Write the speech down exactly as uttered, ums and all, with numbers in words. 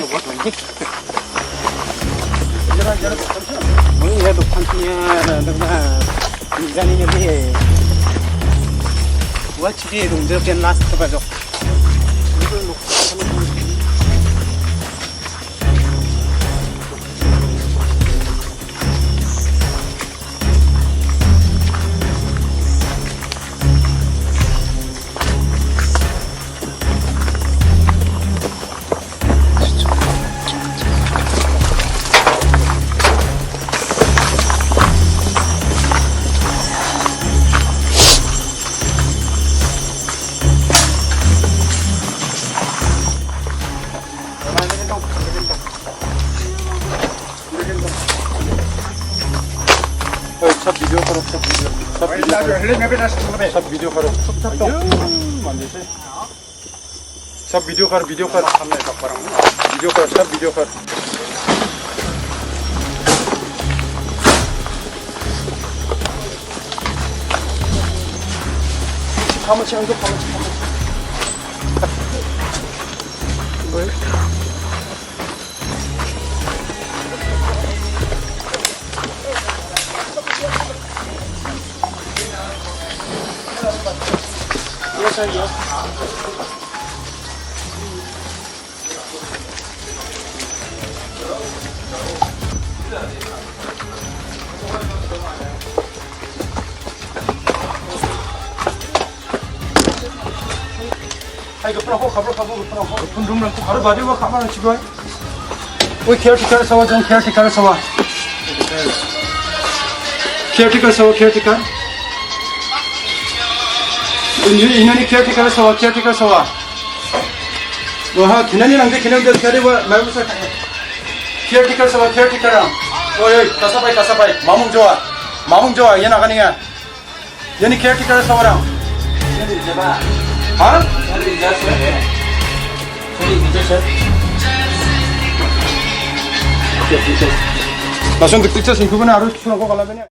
Wah, ini dia dokter punya, dokter. Ini dia. Wah, cili dong, dia pian last ke bajok. Oye, सब वीडियो करो, सब वीडियो, सब वीडियो करो। सब वीडियो करो। सब वीडियो करो, वीडियो करो। वीडियो करो, सब वीडियो करो। Hai, gapra ho, gapra ho, gapra ho. Gapra dum lang ko, aro badi wa khamar chigoi. Oi, caretaker sawa jong, caretaker sawa. Caretaker sawa, caretaker. Ini, ini ni caretaker sawa, caretaker sawa. Wah, kina ni nang kina ni kari wa, mai usa. Caretaker sawa, caretaker ang. Oi, oi, kasapai, kasapai. Mamung joa. Mamung joa, yana kani ya. Yani caretaker sawa dang. Ha? Langsung dik teacher singku bana harus suruh kau kalau bana.